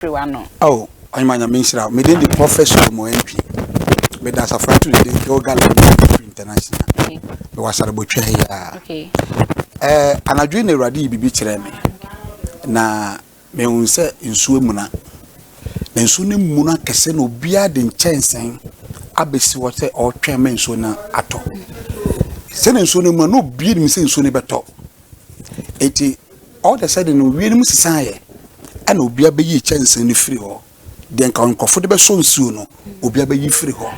Firi w'ano. Oh, Ɔhema Nyame nhyira wo. Me din de Prophet Solomon Antwi. Meda asafo ato ne din Gilgal Ministry International. Mewɔ Asarabotwa yi a. Okay. Eh, anadwo yi na Awurade yi biribi kyerɛɛ me. Na mehu sɛ nsuo amuna. Na nsuo no muna kɛse na obiara de nkyɛnsee abɛsi hɔ sɛ ɔretwɛn ma nsuo no atɔ. Sɛnea nsuo no muna na obiara nim sɛ nsuo no bɛtɔ. Enti all the sudden no wiem no sesaeɛ ɛna obiara bɛyii kyɛnsee no firi hɔ. Deɛ nka nkurɔfoɔ de bɛsɔ nsuo no, obiara bɛyi firi hɔ.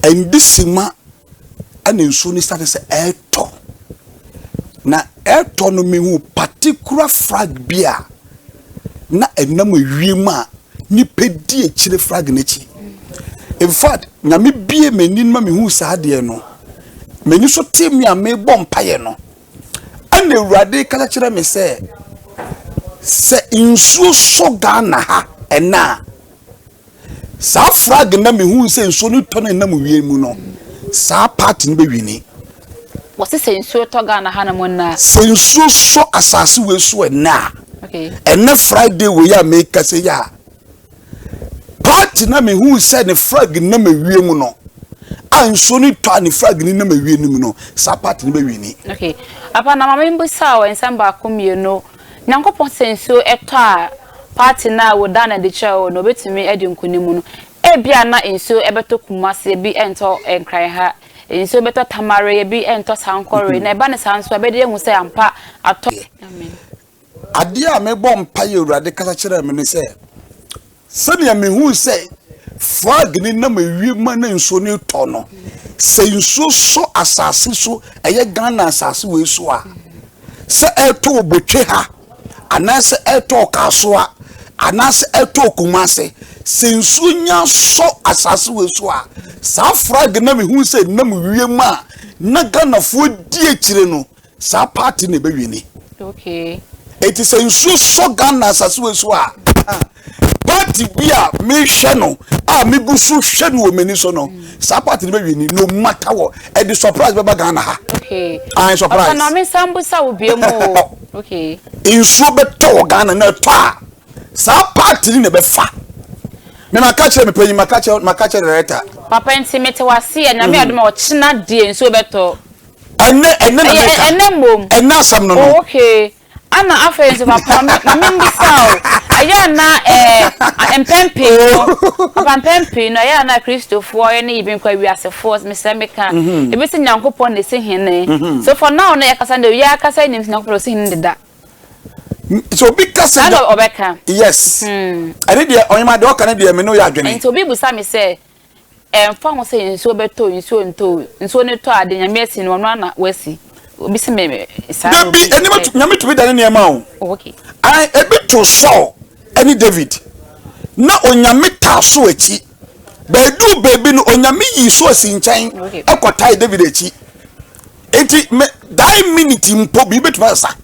Ɛnde sima ɛna nsuo no starte sɛ ɛretɔ. Na ɛretɔ no mehu particular flag bi a na ɛnam ewiem a nipa di akyire flag no akyi. In fact, Nyame bie m'ani ma mehu saa adeɛ no. M'ani so tee me a merebɔ mpaeɛ no, ɛna Awurade kasa kyerɛ me sɛ, sɛ nsuo sɔ Ghana ha ɛna a, saa flag na mehu sɛ nsuo no tɔ no nam wiem mu no, saa party no bɛwini. Wɔse sɛ nsuo tɔ Ghana ha nom nnɛ a. Sɛ nsuo sɔ asase wei so ɛnɛ a, ɛnɛ Friday wei a mekasa yi a, Party na mehuu sɛ ne flag nam awie mu no a nsuo no tɔ a ne flag no nam awie no mu no saa party no bɛwini. Okay. Papa na ma membisa wo nsɛm baako mmienu. Nyankopɔn sɛ nsuo tɔ a party no a woda no adi kyerɛ wo no obetumi adi nkonim no. Ebia na nsuo bɛtɔ Kumasi ebi ɛntɔ Nkran ha, nsuo bɛtɔ Tamale ebi ɛntɔ Sankore na ɛba no saa nso a ɛbɛde ahu sɛ ampa atɔ. Amen. Adeɛ a mebɔ mpaeɛ Awurade kasa kyerɛɛ me ne sɛ, sɛdeɛ mehuu sɛ flag no nam ewiem a na nsuo no retɔ no, sɛ nsuo sɔ asase so, ɛyɛ Ghana asase wei so a, sɛ ɛretɔ wɔ Botwe ha, anaasɛ ɛretɔ wɔ Kasoa, anaasɛ ɛretɔ wɔ Kumase, sɛ nsuo nya sɔ asase wei so a, saa flag na mehuu sɛ nam wiem a na Ghanafoɔ di akyire no, Saa party na ɛbɛwini. Okay. Eti sɛ nsuo sɔ Ghana asase wei so a, party bi a mehwɛ no a megu so hwɛ no wɔ m'ani so no, saa party no bɛwini no matter what. Ɛde surprise bɛba Ghana ha. Okay. Ayi surprise. Papa na me nsa mbusa wo bie mu o. Okay. Nsuo bɛtɔ wɔ Ghana na ɛtɔ a, saa party no na ɛbɛfa. Me maka kyerɛ me panyin, maka kyerɛ maka kyerɛ director. Papa nti mete wase a Nyame adom a ɔkyena deɛ nsuo bɛtɔ. Ɛnɛ ɛnɛ na meka. Ɛnɛ mmom. Ɛnɛ asɛm no no. Oh, okay. Ana afei nso papa ma me mbisa o. Ɛyɛ ana ɛɛ mpɛn pii no papa mpɛn pii no ɛyɛ ana Kristofoɔ ne even kɔ wiasefoɔ mesrɛ meka mhm. ebi sɛ Nyankopɔn na esi hene. Mhm. So for now na yɛkasa no yɛ akasa nim sɛ Nyankopɔn na osi hene deda. So obi kasa. Ɛna ɔbɛka. Yes. Hmm. Ɛne deɛ ɔnyɛma deɛ ɔka ne deɛ me no yɛ adwene. Nti obi busa me sɛ Ɛmfa ho sɛ nsuo bɛtɔ o, nsuo ntɔ o, nsuo no tɔ a, deɛ Nyame asi no, ɔno ara na wasi. Obi se me saa na Dabi, obi nneɛma tu, Nyame tumi dane nneɛma o. Oh, okay. Ae, ebi to Saul ne David. Na Onyame taa Saul akyi. Bɛduu baabi no, Onyame yii Saul si nkyɛn Okay. ɛkɔtae David akyi. Enti, me, that minute mpo, biribi bɛtumi asesa.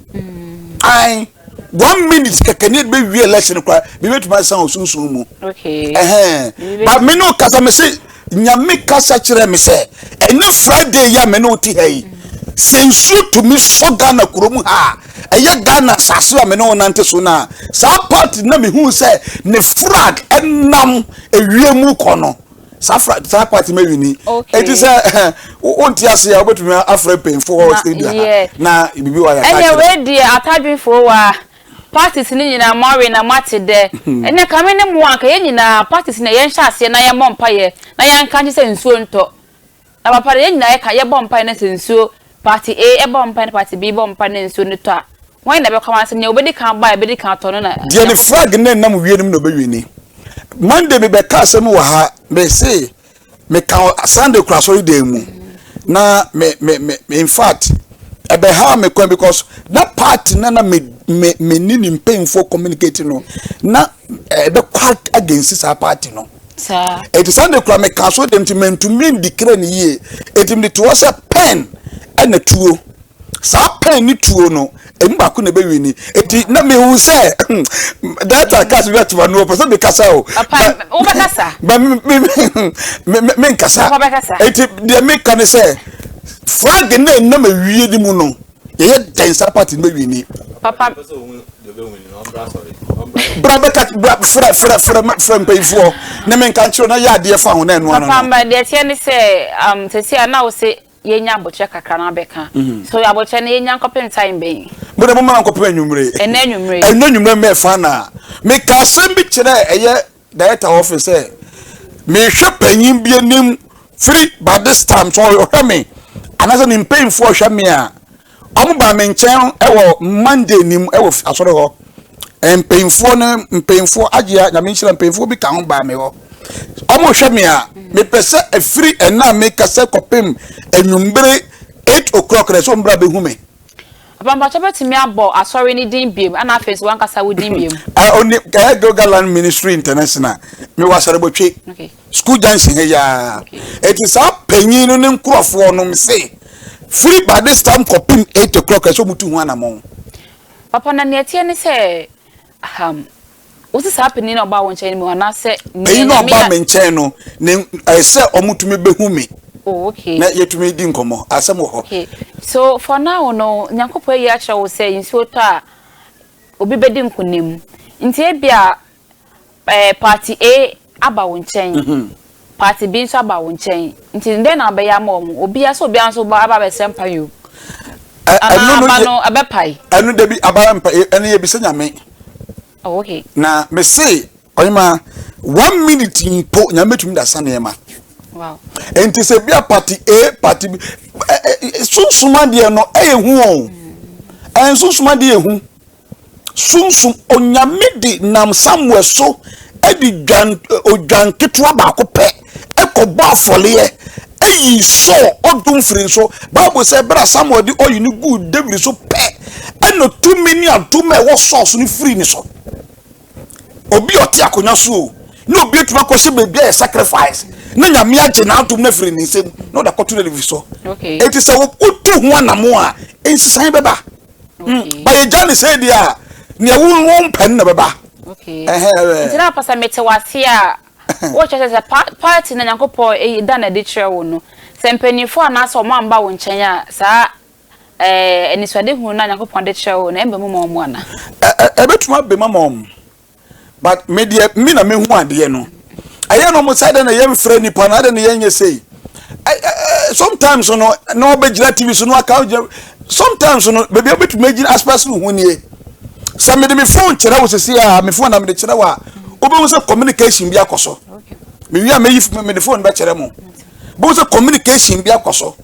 Ae, one minute kɛkɛ ne yɛde bɛwie election koraa, biribi bɛtumi asesa wɔ sunsum mu. Okay. Ɛhɛn. But me ne wo kasa, me se, Nyame kasa kyerɛ me sɛ, ɛnɛ Friday yi a me ne wo te ha yi, sɛ nsuo tumi sɔ Ghana kurom ha a, ɛyɛ Ghana asase a me ne wo nante so no a, saa party na mehu sɛ ne flag ɛnam ewiem kɔ no, saa fra saa party ma wini eti sɛ wonte ase a wobɛtumi afrɛ mpanyinfoɔ wɔ studio ha na biribi wɔ ayɛ ɛnna wei deɛ atadwenfoɔ wa parties ne nyinaa mo awe na mo ate dɛ hmm. ɛnna kame ne mo anka yɛn nyinaa parties na yɛn hyɛ aseɛ na yɛn mmɔ mpaeɛ na yɛn nka nkye sɛ nsuo ntɔ na papa de yɛn nyinaa yɛka yɛbɔ mpaeɛ na sɛ nsuo party A ɛbɔ mpaeɛ na party B bɔ mpaeɛ na nsuo no tɔ a wɔn na ɛbɛkɔ wɔn ase nea obedi kan ba a ebedi kan atɔ no na. Deɛ ne flag ne nam wie no mu na ɔbɛwie ni. Monday mebɛka asɛm wɔ ha mese meka Sunday kura asɔre dan mu na me me me in fact ɛbɛha me kwan because na party na na me me me ne ne mpanyinfoɔ communicate no na ɛbɛkɔ against saa party no. Saa. Eti Sunday kura meka asɔre dan mu nti mantumi ndeclare ne yie eti mede to hɔ sɛ pen ɛna tuo. Saa pɛn ne tuo no, emu baako na ɛbɛwini. Eti na mehu sɛ data cars bi atoma no ɔpɛ sɛ mekasa o. Papa, wobɛkasa? Ba me me me me nkasa. Papa bɛkasa. Eti deɛ meka ne sɛ flag na ɛnam awie ne mu no, yɛyɛ dɛn saa party no bɛwini. Papa. Bra bɛka bra frɛ frɛ frɛ frɛ mpanyinfoɔ ne menka nkyerɛ na yɛ adeɛ fa ho na ɛno ano no. Papa mba deɛ ɛteɛ ne sɛ um, sɛsi a na wo se yɛnya abokyerɛ kakra na abɛka. So abokyerɛ no yɛnya nkɔpem time bɛn? Mo de mo ma nkɔpem anwummere. Ɛnɛ anwummere. Ɛnɛ anwummere mɛ fa na meka asɛm bi kyerɛ ɛyɛ director office sɛ mehwɛ panyin bi anim firi by this time so ɔhwɛ me anaasɛ ne mpanyinfoɔ ɔhwɛ me a wɔn baa me nkyɛn wɔ Monday nim wɔ asɔre hɔ. Mpanyinfoɔ no mpanyinfoɔ agyea nyame nhyira mpanyinfoɔ bi ka ho baa me hɔ. Wɔn hwɛ me a mepɛ sɛ efiri ɛna a mekasa kɔpem anwummere 8 o'clock na ɛsɛ wɔn bra bɛhu me. Apampatɔ bɛtumi abɔ asɔre ne din biem ɛna afei nso wankasa wo din biem. Ɛ oni ɛyɛ Gilgal Ministry International mewɔ Asarabotwe. School junction ha yaa. Eti saa panyin no ne nkurɔfoɔ nom se firi by this time kɔpem 8 o'clock ɛsɛ wɔn tu ho anamɔn. Papa, na nea ɛteɛ ne sɛ wosi saa panyin na ɔbaa wo nkyɛn no mu anaasɛ. Panyin na ɔbaa me nkyɛn no ne ɛsɛ wɔn tumi bɛhu me. Oh, okay. Na yɛtumi di nkɔmɔ asɛm wɔ hɔ. Okay, so for now no, Nyankopɔn ayi akyerɛ wo sɛ nsuo tɔ a obi bɛdi nkonim, nti ebia party A aba wo nkyɛn, party B nso aba wo nkyɛn, nti dɛn na wobɛyɛ ama wɔn? Obiara sɛ obiara nso aba abɛsrɛ mpa yi o, anaa aba no ɛbɛpae? Ɛno dabi, aba mpa ɛno yɛ bisa Nyame. Oh, okay. Na me se ɔyima one minute mpo Nyame betumi da sa nneɛma. Wow. Nti sɛ bia party A, party B, sunsum adeɛ no ɛyɛ hu o. Ɛn sunsum adeɛ yɛ hu. Sunsum Onyame de nam Samuel so ɛde dwan odwan ketewa baako pɛ ɛkɔbɔ afɔleɛ ɛyi Saul ɔdom firi nso. Bible sɛ ɛberɛ a Samuel de ɔyi no guu David so pɛ ɛna tumi ne adom a ɛwɔ Saul so no firi ne so. Obi a ɔte akonnwa so o, na obi atumi akɔhyɛ baabi a yɛ sacrifice na Nyame agye n'adom no afiri ne nsam na ɔde akɔto David so. Eti sɛ wotu ho anamo a, nsesan bɛba. Ba yɛgya ne sɛ deɛ a, nea wo mpɛ no na bɛba. Nti na pasa mete wase a, wokyerɛ sɛ sɛ party na Nyankopɔn eyi da na ɛde kyerɛ wo no, sɛ mpanyinfoɔ anaasɛ ɔmo amba wo nkyɛn a, saa anisoadehunu na Nyankopɔn de kyerɛ wo no ɛmba mu ma ɔmo ana? Ɛbɛtumi abɛ mu ama ɔmo, but me deɛ me na mehu adeɛ no. Ɛyɛ no ɔmo sɛ adɛn na yɛmfrɛ nipa no, adɛn na yɛnyɛ sei. Sometimes no na ɔbɛgyina TV so no aka gyina, sometimes no baabi a wobɛtumi agyina asopɛ so ho nie. Sɛ mede me phone kyerɛ wo sisi a, me phone na mede kyerɛ wo a, wobɛhu sɛ communication bi akɔ so. Mewie a meyi mede phone bɛkyerɛ mo. Bɛhu sɛ communication bi akɔ so.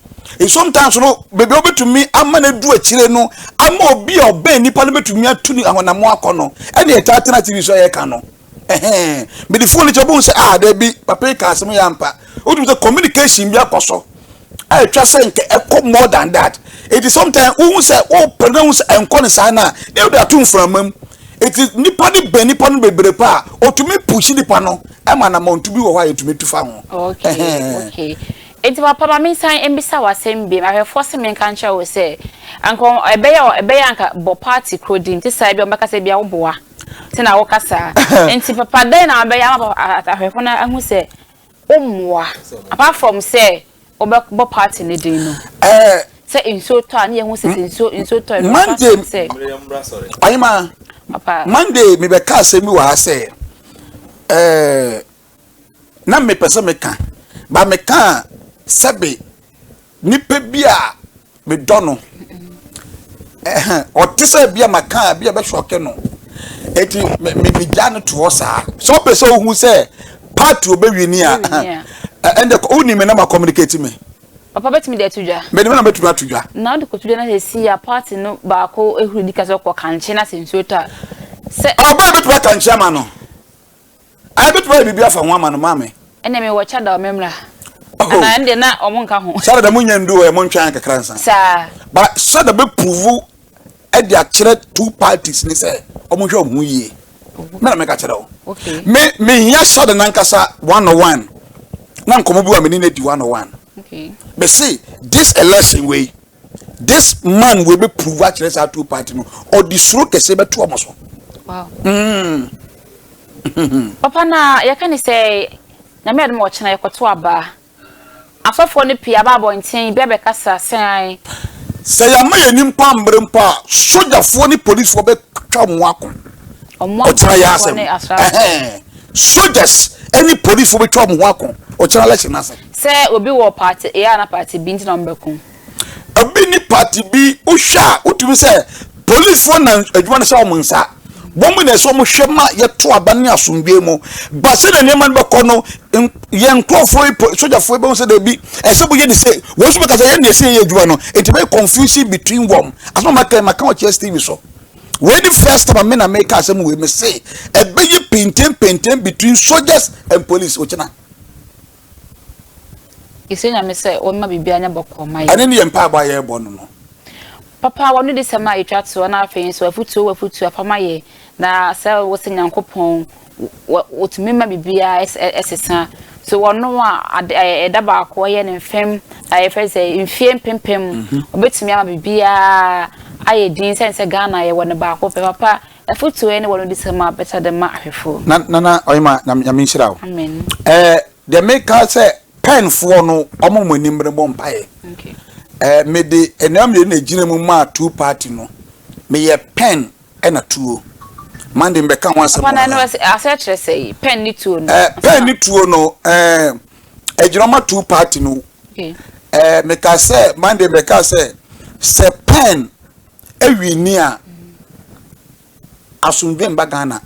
Sometimes no baabi a wobɛtumi ama no adu akyire no ama obi a ɔbɛn nipa no bɛtumi atu ne ahonamo akɔ no, ɛne ɛtaa tena TV so a yɛka no. Ɛhɛn, mede phone kyerɛ wobɛhu sɛ ah dabi papa yi ka asɛm yɛ ampa. Wotumi sɛ communication bi akɔ so a ɛtwa sɛ nka ɛkɔ more than that. Eti sometimes wohu sɛ wopɛ na wohu sɛ ɛnkɔ ne saa no a, na wode ato mframa mu. Eti nipa no bɛn nipa no bebree pa a, otumi push nipa no ɛma anamɔnto bi wɔ hɔ a yɛtumi tu fa ho. Okay. Enti papa, ma mensan mbisa wo asɛm bi. Ahwɛfoɔ sɛ menka nkyerɛ wo sɛ anka ɛbɛyɛ ɛbɛyɛ anka bɔ party koro din nti saa bi a wɔbɛka sɛ bia woboa nti na woka saa. Nti papa, dɛn na wobɛyɛ ama ahwɛfoɔ no ahu sɛ wommoa apart from sɛ wobɛbɔ party no din no? Sɛ nsuo tɔ a ne yɛhu sɛ nsuo tɔ a Monday sɛ ɔyema papa. Monday mebɛka asɛm bi wɔ ha sɛ na mepɛ sɛ meka ba meka a, sɛbe nipa bi a medɔ no ɔte sɛ bi a maka a bi a bɛsɔke no, eti me me megya no to hɔ saa. Sɛ ɔpɛ sɛ ohu sɛ party obɛwi ni a, ɛnde wonim me na ma communicate me. Papa bɛtumi de ato dwa. Mede me na bɛtumi ato dwa. Na wode kɔto dwa na sɛ si a party no baako ehuru di ka sɛ ɔkɔ kankye na sɛ nsuo tɔ a sɛ. Ɔbaa bɛtumi akankye ama no, ayɛ bɛtumi ayɛ biribi afa ho ama no maame. Ɛnna mewɔ kyada ɔmɛmra anaa ɛnde na ɔmo nka ho. Sada da mo nya ndu hɔ, mo ntwɛn kakra nsa. Saa. Ba sada bɛ prove ɛde akyerɛ two parties ni sɛ ɔmo hwɛ ɔmo ho yie. Me na meka kyerɛ wo. Me mehia sada nankasa one on one na nkɔmɔ bi wa me ne no di one on one. Me se this election wei, this man wei bɛ prove akyerɛ saa two party no, ɔde suro kɛse bɛto ɔmo so. Wow. Papa, na yɛka ne sɛ Nyame adom a ɔkyena yɛkɔto aba. Asɔfoɔ no pii aba abɔnten bi abɛkasa sɛn. Sɛ yɛama yɛn ani mpo ammere mpo a, sogyafoɔ ne policefoɔ bɛtwa wɔn ho ako. Ɔkyena yɛ asɛm. Ɛhɛn. Soldiers ne policefoɔ bɛtwa wɔn ho ako. Ɔkyena election no asɛm. Sɛ obi wɔ party A anaa party B nti na wɔbɛko. Obi ni party B, wohwɛ a wotumi sɛ policefoɔ na adwuma no hyɛ wɔn nsa. Wɔn na ɛsɛ wɔn hwɛ ma yɛto aba ne asomdwoe mu. Ba sɛdeɛ nneɛma no bɛkɔ no, yɛn nkurɔfoɔ yi, sogyafoɔ yi bɛhu sɛ daabi, ɛsɛ moyɛ ne sei. Wɔn nso bɛka sɛ yɛn na ɛsɛ yɛyɛ adwuma no. Nti bɛyɛ confusion between wɔn. Asɛm a maka yi, maka wɔ Cheers TV so. Wei ne first time a me na meka asɛm wei, me se ɛbɛyɛ pentenpenten between soldiers and police okyena. Yɛsrɛ Nyame sɛ ɔmma biribiara nyɛ bɔkɔɔ mma yɛn. Ɛno ne yɛn mpaebɔ a yɛrebɔ no no. Papa wano di sɛm a yɛtwa toɔ na afei nso afutuo wɔ afutuo afa ma yɛ na sɛ wo sɛ Nyankopɔn wɔtumi ma biribiara ɛsesa so wɔno a ɛda baako ɛyɛ ne mfem yɛfrɛ sɛ mfie mpempem ɔbɛtumi ama biribiara ayɛ din sɛne sɛ Ghana yɛwɔ no baako pɛ papa afutuo ne wɔno di sɛm a bɛta de ma ahwɛfoɔ. Na nana ɔyema Nyame nhyira wo. Amen. Ɛɛ deɛ meka sɛ pɛnfoɔ no ɔmo mo anim bɔ mpaeɛ. Okay. Ɛɛ mede nneɛma mmienu na egyina mu maa two party no. Meyɛ pɛn ɛna tuo. Monday mbɛka ho asɛm wɔ ha. Papa na asɛ kyerɛ sɛ pɛn ne tuo no. Ɛɛ pɛn ne tuo no ɛɛ egyina ma two party no. Okay. Ɛɛ meka sɛ Monday mbɛka sɛ sɛ pɛn ewi ni a asomdwe mba Ghana.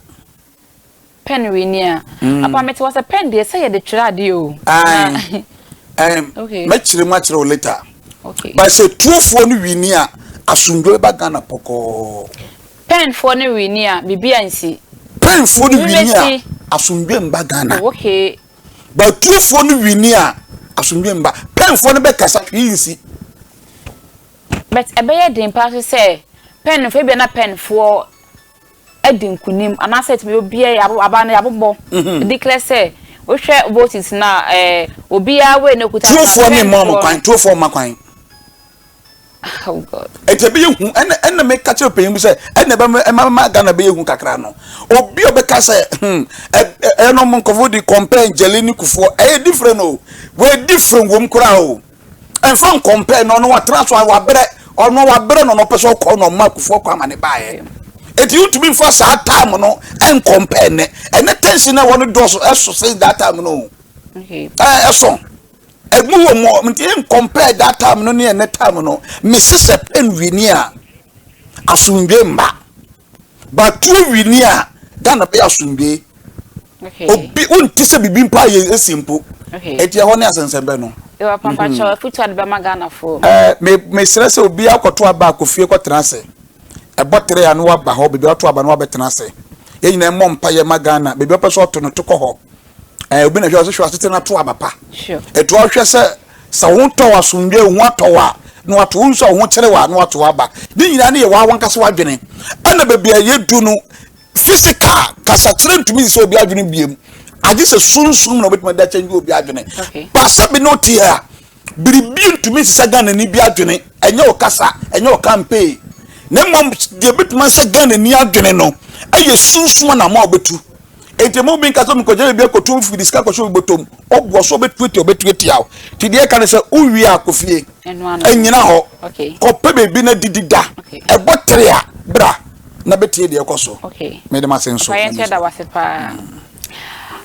Pen wei ni a. Apa mete hɔ sɛ pen deɛ sɛ yɛde twerɛ adeɛ o. Ae. Ɛm, Okay. mɛkyerɛ mu akyerɛ wo later. Okay. But sɛ tuofoɔ no wini a, asomdwoe bɛba Ghana pɔkɔɔ. Pen foɔ no wini a, biribi ansi. Pen foɔ no Biribi wini a, bɛsi. asomdwoe mba Ghana. Oh, okay. But tuofoɔ no wini a, asomdwoe mba. Pen foɔ no bɛkasa, hwee nsi. But ɛbɛyɛ den paa nso sɛ pen foɔ, ebia na pen foɔ adi nkunim anaasɛ ɛtumi obiara yɛabo aba no yɛabobɔ mhm. declare sɛ wohwɛ votes no a ɛɛ obiara wei na okuta tuofoɔ ne mma ɔmo kwan tuofoɔ mma kwan. Oh God. Ɛti ɛbɛyɛ hu ɛna ɛna meka kyerɛ panyin bi sɛ ɛna ɛbɛma ɛma ma Ghana bɛyɛ hu kakra no obi a ɔbɛka sɛ hmm ɛɛ ɛna nkɔfo de compare Gyali ne Kufuor ɛyɛ different o wɔyɛ different wɔm koraa o. Ɛnfa nkɔmpɛɛ no, ɔno watena so a wabrɛ, ɔno wabrɛ no na ɔpɛ sɛ ɔkɔ na ɔma Kufuor kɔ ama ne baeɛ. Eti wontumi nfa saa time no nkɔmpɛɛ nnɛ. Ɛnɛ tension na ɛwɔ no dɔɔso ɛso sen that time no. Ɛɛ ɛso. Ɛmu wɔ mu nti nkɔmpɛɛ that time no ne ɛnɛ time no. Mese sɛ pɛn wini a asomdwe mma. But tuo wini a Ghana bɛyɛ asomdwe. Obi wonte sɛ biribi mpo ayɛ esi mpo. Eti ɛhɔ ne asɛnsɛbɛ no. Ewa papa mhm. kyɛw afutu ade bɛma Ghanafoɔ. Ɛɛ me mesrɛ sɛ obi akɔto aba akɔ fie kɔtena ase. Ɛbɔ tere a no waba hɔ baabi ato aba no wabɛtena ase. Yɛn nyinaa mmɔ mpa yɛ ma Ghana baabi ɔpɛ sɛ ɔto no to kɔ hɔ. Ɛɛ obi na hwɛ ɔsɛ hwɛ asetena to aba pa. Etu ɔhwɛ sɛ sɛ wo tɔ asomdwe wo ho atɔ wa na wato wo nso a wo ho kyerɛ wa na wato aba. Ne nyinaa ne yɛ wa wankasa wadwene. Ɛna baabi a yɛdu no Physical kasakyerɛ ntumi nsɛ obi adwene biem agye sɛ sunsum na obetumi de akyɛnge obi adwene. Baasa bi na ɔte ha biribi ntumi nsesa Ghana ni bi adwene ɛnyɛ ɔkasa ɛnyɛ ɔkampee na mmom deɛ ebetumi asɛ Ghana ni adwene no ɛyɛ sunsum anamɔ a ɔbɛtu. Enti mo bi nka sɛ mekɔgyina baabi akɔtu mfiri sika kɔhyɛ obi bɔtɔm ɔboa so ɔbɛtuatua ɔbɛtuatua wo nti deɛ ɛka ne sɛ wowie a kɔ fie ɛnyina hɔ kɔpɛ baabi na didi da ɛbɔ tere a bra na bɛtie deɛ ɛkɔ so. Mede m'ase nso. Papa yɛn nso yɛda wase paa.